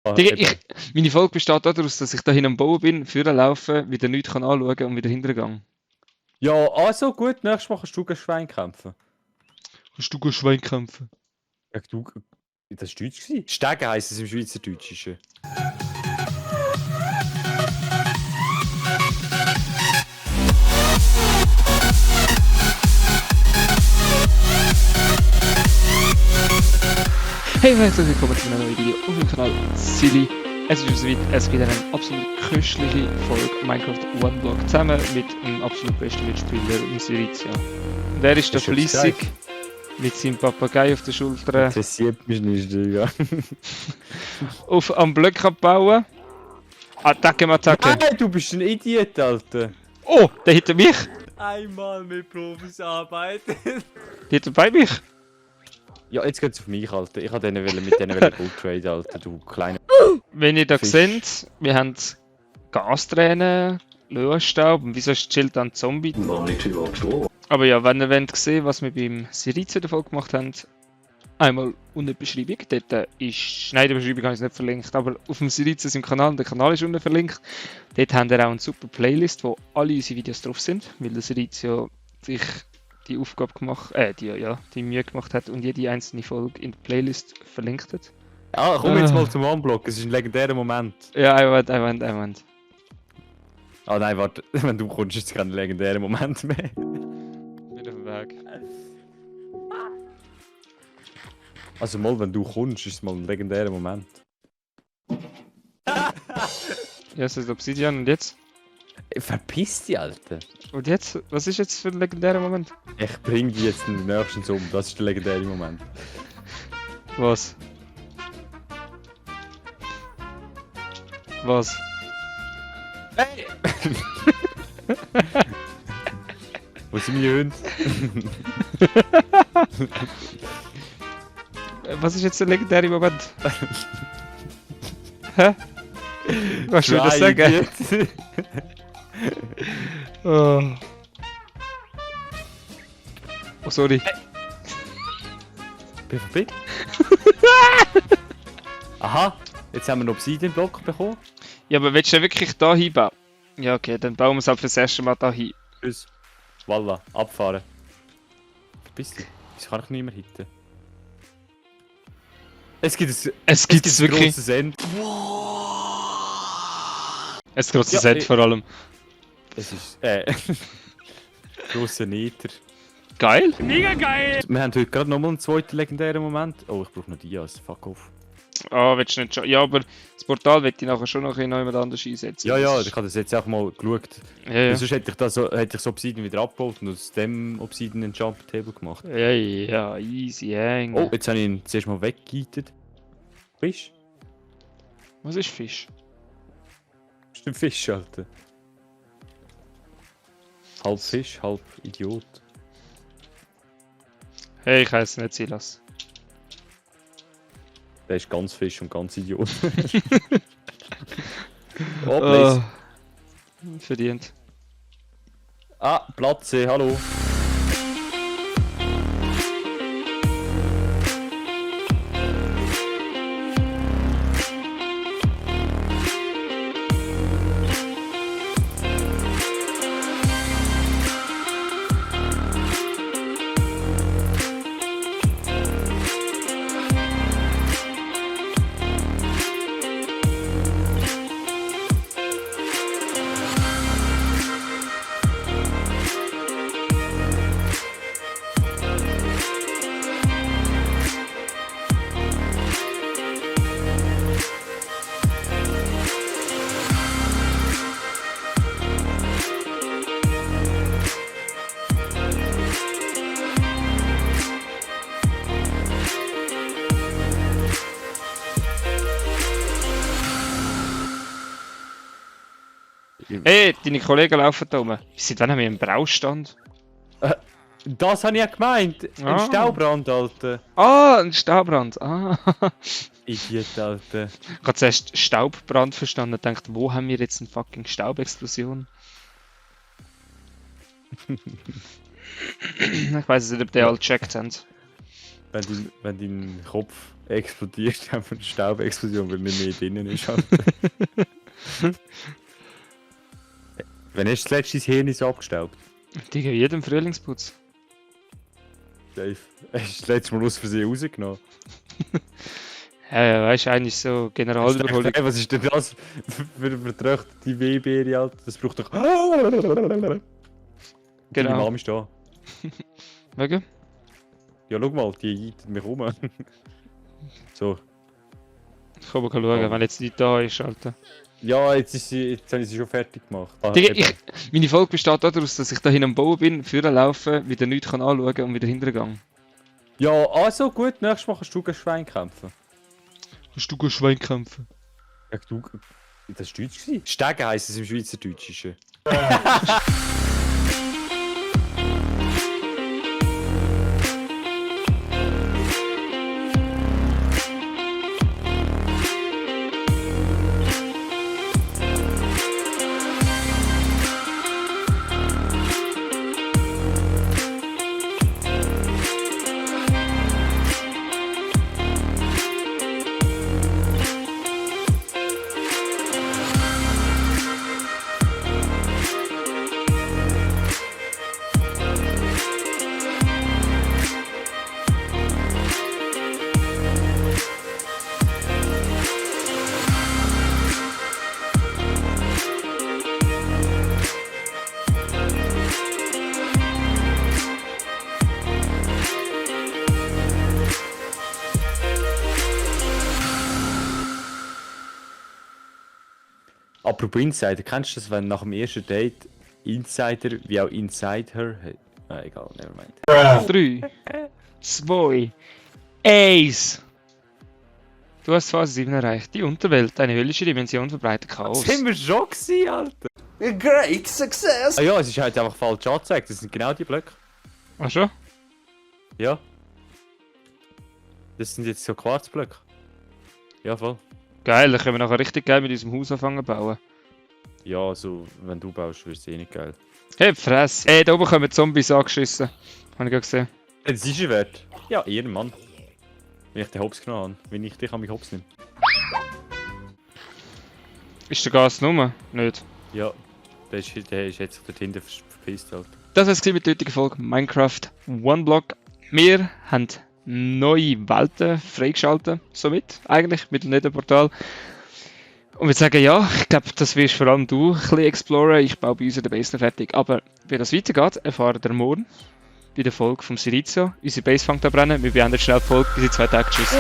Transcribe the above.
Digga, meine Folge besteht daraus, dass ich da hin am Bauen bin, vorne laufe, wieder nichts kann anschauen und wieder hintergehe. Ja, also gut, nächstes Mal kannst du gegen Schwein kämpfen. Kannst du gegen Schwein kämpfen? Ja, du... Das war Deutsch. Stegen heisst es im Schweizerdeutschen. Hey und herzlich willkommen zu einem neuen Video auf dem Kanal Silly. Es ist schon soweit, es gibt eine absolut köstliche Folge Minecraft One Block zusammen mit dem absolut besten Mitspieler, dem Syrizia. Und er ist da fleissig mit seinem Papagei auf der Schulter Interessiert mich nicht, Digga. am Blöcke abbauen. Attacke, Attacke. Nein, du bist ein Idiot, Alter. Oh, der hinter mich. Einmal mit Profis arbeiten. Hinter bei mich. Ja, jetzt geht's auf mich, Alter. Ich wollte mit denen Gold trade, Alter, du kleiner. Wenn ihr da Fisch. seht, wir haben Gastränen, Löwenstaub und wieso chillt dann Zombie? Aber ja, wenn ihr wollt sehen, was wir beim Syrizia davon gemacht haben, einmal unten in der Beschreibung. Dort ist, nein, in der Beschreibung habe ich es nicht verlinkt, aber auf dem Syrizia seinem Kanal, der Kanal ist unten verlinkt. Dort haben wir auch eine super Playlist, wo alle unsere Videos drauf sind, weil der Syrizia sich die Aufgabe gemacht, die Mühe gemacht hat und jede einzelne Folge in der Playlist verlinkt hat. Ah, komm jetzt mal zum One-Block, es ist ein legendärer Moment. Ja, einwand. Ah nein, warte, wenn du kommst, ist es kein legendärer Moment mehr. Bin auf dem Weg. Also mal, wenn du kommst, ist es mal ein legendärer Moment. Ja, es ist Obsidian und jetzt? Verpiss dich, Alter. Und jetzt? Was ist jetzt für ein legendärer Moment? Ich bring dich jetzt in den nächsten um, das ist der legendäre Moment. Was? Was? Hey! Wo sind meine Hunde? Was ist jetzt der legendäre Moment? Hä? Was soll ich das sagen? Oh. Sorry. PvP? Aha, jetzt haben wir einen Obsidian-Block bekommen. Ja, aber willst du wirklich da hinbauen? Ja, okay, dann bauen wir es halt fürs erste Mal da hin. Tschüss. Voila, abfahren. Verpiss dich. Wieso kann ich nicht mehr hitten? Es gibt Es wirklich. grosses End. Ein grosses Ja, Set vor allem. Es ist, grosser Nether. Geil? Mega geil! Wir haben heute gerade nochmal einen zweiten legendären Moment. Oh, ich brauche noch Dias. Fuck off. Ah, willst du nicht schon? Ja, aber das Portal wird ich nachher schon noch in jemand anders einsetzen. Ja, Das ja, ist- ich habe das jetzt auch mal geschaut. Ja. Sonst hätte ich das Obsidian wieder abgebaut und aus dem Obsidian einen Jump Table gemacht. Ja, easy, hang. Oh, jetzt habe ich ihn zuerst mal weggeheatet. Fisch? Was ist Fisch? Bist du ein Fisch, Alter? Halb Fisch, halb Idiot. Hey, ich heiße nicht Silas. Der ist ganz Fisch und ganz Idiot. Oh, please. Verdient. Ah, Platze, hallo. Hey, deine Kollegen laufen da rum. Seit wann haben wir einen Braustand? Das habe ich ja gemeint. Ah. Ein Staubrand, Alter. Ah, ein Staubbrand. Ah. Idiot, Alter. Ich habe zuerst Staubbrand verstanden und gedacht, wo haben wir jetzt eine fucking Staubexplosion? Ich weiß nicht, ob die alle gecheckt haben. Wenn dein Kopf explodiert, einfach eine Staubexplosion, weil nicht mehr drinnen ist. Wenn hast du das letzte Hirn so abgestaubt? Digga, jedem Frühlingsputz. Dave, hast du das letzte Mal aus Versehen rausgenommen? Ja, weißt du, eigentlich so Generalüberholung. Hey, was ist denn das für eine vertröchtete Wehbeere, Alter? Das braucht doch... Genau. Deine Mama ist da. Wegen? Ja, schau mal, die jeitet mich um. So. Ich kann mal schauen, wenn jetzt nicht da ist, Alter. Ja, jetzt habe ich sie schon fertig gemacht. Digga, meine Folge besteht daraus, dass ich da hin am Bauen bin, vorne laufen, wieder nichts kann anschauen und wieder hintergehen. Ja, also gut, nächstes Mal kannst du gegen Schwein kämpfen. Kannst du gegen Schwein kämpfen? Ja, du... Das war Deutsch? Stegen heisst es im Schweizerdeutschen. Apropos Insider, kennst du das, wenn nach dem ersten Date Insider wie auch Insider... Ah, egal, nevermind. 3, 2, 1. Du hast Phase 7 erreicht. Die Unterwelt, eine höllische Dimension verbreitet Chaos. Das sind wir schon gewesen, Alter! Great success! Ah ja, es ist halt einfach falsch angezeigt, das sind genau die Blöcke. Ach schon? Ja. Das sind jetzt so Quarzblöcke. Ja, voll. Geil, dann können wir nachher richtig geil mit unserem Haus anfangen zu bauen. Ja, also, wenn du baust, wird es eh nicht geil. Hey, Fress. Hey, da oben kommen Zombies angeschissen. Hab ich gerade gesehen. Das ist er wert. Ja, ihr Mann. Wenn ich den Hops genommen habe. Wenn ich dich an mich Hops nehme. Ist der Gas Nummer? Nicht. Ja. Der ist jetzt dort hinten verpisst, Alter. Das war's mit der heutigen Folge Minecraft One Block. Wir haben neue Welten freigeschaltet, somit eigentlich mit dem Netherportal. Und wir sagen, ja, ich glaube, das wirst vor allem du ein bisschen exploren. Ich baue bei uns den Base noch fertig. Aber wie das weitergeht, erfahren wir morgen bei der Folge vom Sirizio. Unsere Base fängt an brennen. Wir beenden schnell die Folge. Bis in 2 Tagen. Tschüss.